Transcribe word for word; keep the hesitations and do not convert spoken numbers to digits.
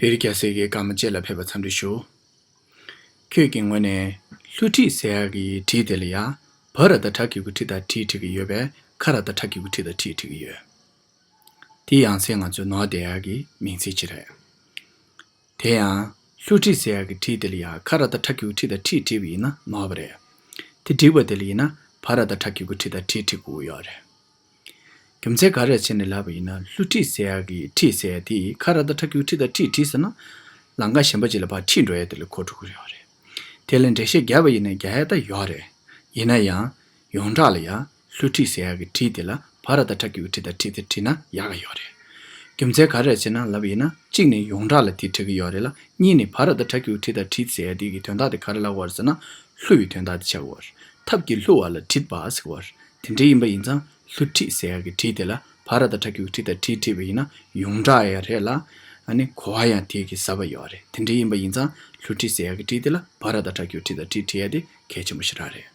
ཨེ་རི་རྒྱལ་སྲས་ཀྱི་བཀའ་མ་བཅས་ལ་ཕེབས་པར་འཚམས་འདྲི་ཞུ། ཁྱོད་ཀྱི་ངོས་ནས་ལྷུ་ཁྲིད་ཟེར་ཡག་གི་བྲིས་དེ་ལ་ཡང་བ་ར་བཏགས་བྲ་གི་གུ་ཁྲི་དང་བྲིས་བྲིས་ཀྱི་ཡོད་པས། ཁ་ར་བཏགས་ཁྲ་གི་གུ་ཁྲི་དང་བྲིས་བྲིས་ཀྱི་ཡོད། དེ་ཡང་སེ་ང་ཚོས་ནོར་བསྡད་ཡག་གི་མིང་ཚིག་ཅིག་རེད། དེ་ཡང་ལྷུ་ཁྲིད་ཟེར་ཡག་གི་བྲིས་དེ་ལ་ཡང་ཁ་ར་བཏགས་ཁྲ་གི་གུ་ཁྲི་དང་བྲིས་བྲིས་པ་ཡིན་ན་ནོར་བ་རེད། དེ་བྲིས་པ་དེ་ལ་ཡིན་ན་བ་ར་བཏགས་བྲ་གི་གུ་ཁྲི་དང་བྲིས་བྲིས་དགོས་ཀྱི་ཡོད་རེད། རྒྱུ་མཚན་ག་རེ་བྱས་ནས་ལབ་པ་ཡིན་ན། ལྷུ་ཁྲིད་ཟེར་ཡག་གི་ཁྲིད་ཟེར་ཡག་དེ་ཁ་ར་བཏགས་ཁྲ་གི་གུ་ཁྲི་དང་བྲིས་བྲིས་ཟེར་ན། ལམ་ཁ་གཞན་པ་ཅིག་ལ་ཕར་ཁྲིད་འགྲོ་ཡག་དེ་ལ་གོ་འགྲོ་གི་ཡོད་རེད། དེ་ལ་འགྲེལ་བཤད་བརྒྱབ་པ་ཡིན་ན་རྒྱག་ཡག་ད་ཡོད་རེད། ཡིན་ན་ཡང་ཡོངས་གྲགས་ལ་ཡང་ལྷུ་ཁྲིད་ཟེར་ཡག་གི་ཁྲིད་དེ་ལ་བ་ར་བཏགས་བྲ་གི་གུ་ཁྲི་དང་བྲིས་དེ་བྲིས་ན་ཡག་ག་ཡོད་རེད། རྒྱུ་མཚན་ག་རེ་བྱས་ན་ལབ་པ་ཡིན་ན། གཅིག་ནས་ཡོངས་གྲགས་ལ་དེ་འགྲིག་གི་ཡོད་རེད་ལ། གཉིས་ནས་བ་ར་བཏགས་བྲ་གི་གུ་ཁྲི་དང་བྲིས་ཟེར་ཡག་དེ་གི་དོན་དག་དེ་ག་རེ་ལབ་དགོས་རེད་ཟེར་ན། ལྷུ་བའི་དོན་དག་དེ་ཆགས་ཀྱི་ཡོད་རེད། ཐབས་ཀྱིས་བསླུ་བ་ལ་ཁྲིད་པ་ཟེར་གྱི་ཡོད་རེད། དེ་འདྲ་ཡིན་པ་ཡིན་ཙང་ལྷུ་ཁྲིད་ཟེར་ཡག་གི་ཁྲིད་དེ་ལ་བ་ར་བཏགས་བྲ་གི་གུ་ཁྲི་དང་བྲིས་བྲིས་པ་ཡིན་ན་ཡོངས་གྲགས་ཡང་རེད་ལ། ཨ་ནི་གོ་བ་ཡང་དེ་གི་ཟབ་པ་ཡོད་རེད། དེ་འདྲ་ཡིན་པ་ཡིན་ཙང་ལྷུ་ཁྲིད་ཟེར་ཡག་གི་ཁྲིད་དེ་ལ་བ་ར་བཏགས་བྲ་གི་གུ་ཁྲི་དང་བྲིས་བྲིས་ཡག་དེ་གལ་ཆེན་པོ་ཞེ་དྲག་རེད།